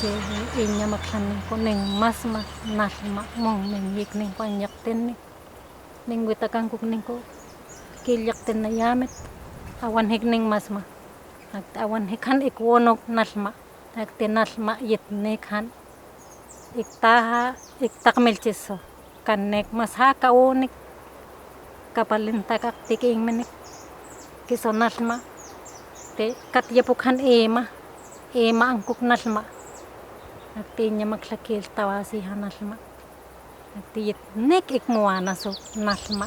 Che iñamaklaninku nin masma nalma munminyikninku anyaqtinni ninwitakankukninku killaqtinayamit awanjiknin masma awanjikjan ikwonok nalma aktinalma yitnikjan iktaja iktakmilchiso kanek masjaka unik kapalintakak tikinminik kisonalma te katyapukjan ima ima ankuknalma aktiñamaklakil tawasijanalma aktiyitnik ikmuanaso nalma.